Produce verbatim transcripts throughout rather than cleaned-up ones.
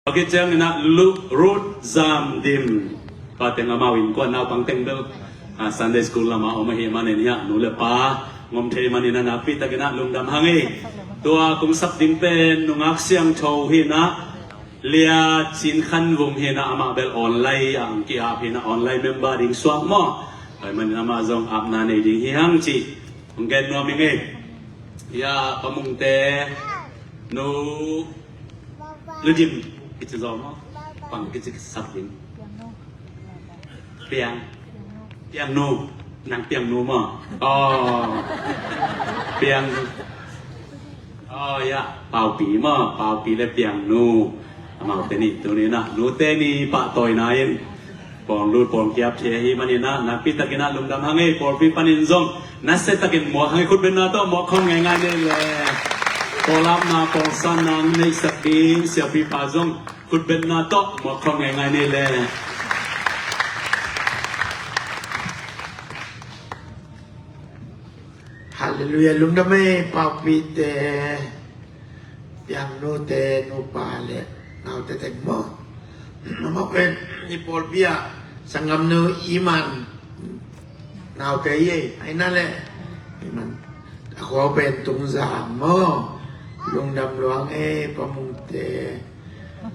Tua khit ciangin ah Lu- Ruth Zam Dim, tua teng amau innkuan naupang teng bel, ah, Sunday school lamah om ahih manin hiah nu le pa ngom thei manin ah nakpi takin ah lungdam hang ei. Tua kong sak ding pen nungak siangtho hi-in ah Lia Cin Khan Vung hi-in ah, amah bel online ah ang ki-ap hi-in ah online member ding suak maw. Tua ahih manin amah zong apna nei ding hi hang ci. Hong gen nuam ing ei. Hiah Pa Mungte nu Lu Dim kici zaw maw. Pang kici sak ding. Piang. Piang nu. Nang Piang nu maw. Oh. Piang. Oh, hiah Paupi maw. Paupi le Piang nu. Amaute nih tuni-in ah nute ni pahtawina in pawng lut pawng kiap thei ahih manin ah nakpi takin ah lungdam hang ei. Pawlpi panin zong nasia takin muak hang ei. Khutbetna tawh muak khawm ngeingai ni le. Pawlapna pawlsanna neihsak ding siapipa zong khutbetna tawh muak khawm ngeingai ni le. Halleluiah, lungdam ei, Paupite, Piangnute nupa le naute teng maw. Amau pen i pawlpi ah sanggamnu Iman naute hi ei, ahi na le Iman a khua pen Tungzang maw. Lungdam lua ing ei, Pa Mungte.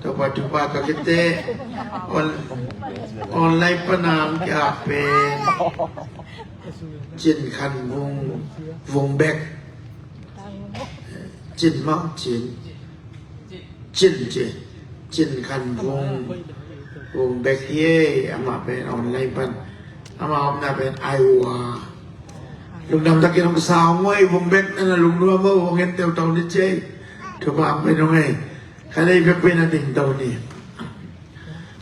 Topa thupha ka kite on- online panang kia pen Cin Khan Vung, Vung Bek. Cin maw, Cin. Cin ci. Cin Khan Vung, Vung Bek hi ei, amah pen online pan. Amah omna pen Iowa. Lungdam takin hong sa hong ei, Vung Bek, na lungnuam maw, hong en teuto ni ci ei. Thupha hong pia hong ei. Kha lei pekpek na ding to ni.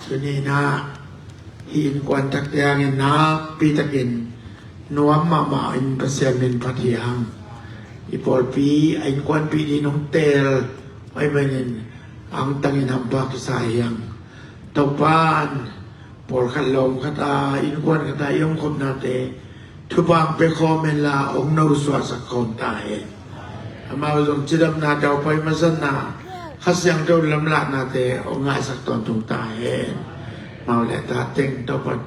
Tuni-in ah hih innkuan takte hangin nakpi takin nuam mahmah in Pasian min phat hi hang. I pawlpi a innkuanpih ding hong teel ahih manin angtangin hampa kisa hi hang. Topa'n pawlkhat lawm khat a innkuan khat a i omkhopnate thupha hong pia khawm henla hong nosuahsak khawm ta hen. Amau zong cidamna, daupai masana, Kha Siangtho lamlahnate hong ngaisak tawntung ta hen. Amau le ta teng Topa'n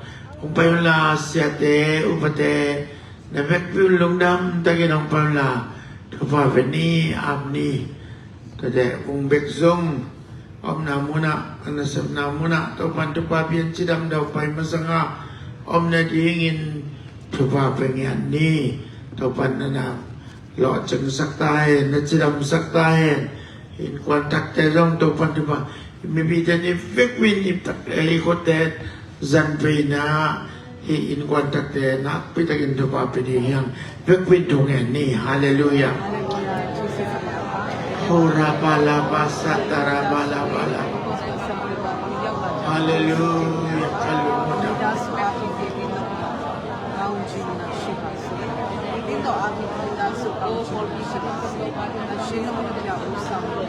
hong pai unla, siate upate na vekpi un lungdam takin hong pai unla, thupha pia ni, ap ni. Tate Vung Bek zong a omna munah, a nasepna munah Topa'n thupha pia in, cidam daupai masanga om nadingin thupha pia ngiat ni. Topa'n na na lawhcingsak ta hen, na cidamsak ta hen. Innkuan takte zong Topa'n thupha, mipite ni vekpi in i tak- i khuate zan pei-in ah hih innkuan takte nakpi takin thupha pia ding hi hang. Vekpi in thu ngen ni. Halleluiah. Hora bala basa tara bala bala. Halleluiah. Halleluiah.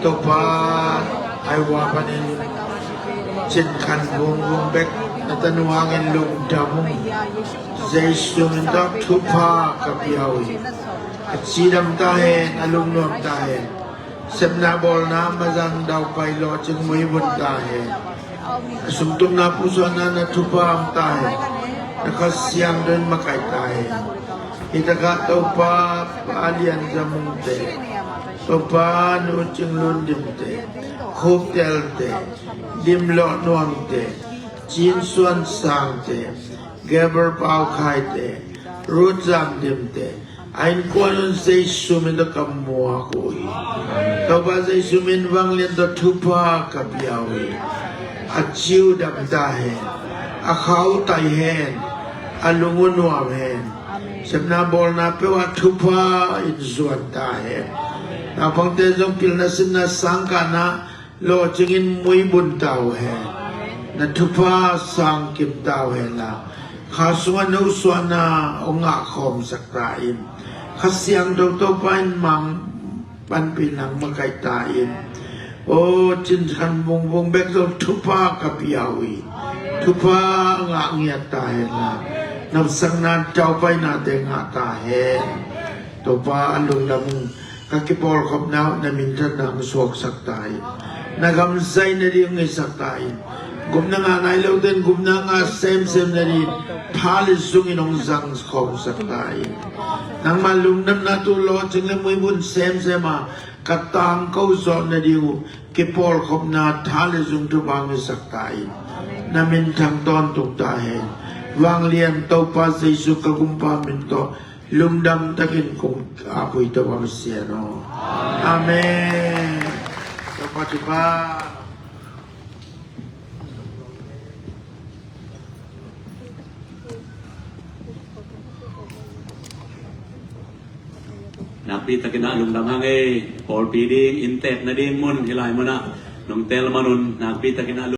Topa, Iowa panin Cin Khan Vung, Vung Bek na tanu hangin lungdam ung. Jesu min tawh thupha ka pia uh hi. A cidam ta hen, a lungnuam ta hen. Sepna bawlna mazang daupai lawhcing muibun ta hen. A sungtumna pusuahna na thupha om ta hen. Na Kha Siangtho in makaih ta hen. Hi takah Topa, Pa Lian Za Mungte, Topa Nu Cing Lun Dimte, Khuk Telte, Dim Lawh Nuamte, Cin Suan Sangte, Gabriel Pau Khaite, Ruth Zam Dimte, a innkuan un Jesu min tawh ka muak uh hi. Topa Jesu min vanglian tawh thupha ka pia uh hi. A ci uh dam ta hen, a kha uh tai hen, a lung uh nuam hen. Sepna bawlna peuh ah thupha in zuan ta hen. Naupangte zong pilna sinna sangkahna lawhcingin muibun ta uh hen. Na thupha sangkim ta uh hen la, kha sungah nosuahna hong ngah khawmsak ta in. Kha Siangtho Topa in mang panpih nang makaih ta in. O Cin Khan Vung, Vung Bek zong thupha ka pia uh hi. Thupha ngah ngiat ta hen la, napsakna daupainate ngah ta hen. Topa, a lungdam ung. Ka kipawlkhopna uh na minthanna hong suaksak ta in. Na gam zai nading hong hisak ta in. Gupna ngah nai lote'n gupna ngah semsem nading tha le zungin hong zang khawmsak ta in. Nangma lungdamna tu lawhcing le muibun semsem a ka tangko zawh nading uh kipawlkhopna tha le zung thupha hong hisak ta in. Na minthang tawntung ta hen. Vanglian Topa Jesu ka Gumpa min tawh lungdam takin kong ap uh hi, Topa Pasian aw. Amen. Topa thupha. Nakpi takin ah lungdam hang ei. Pawlpi ding inntek nading mun, hih lai munah nong tel man un nakpi takin ah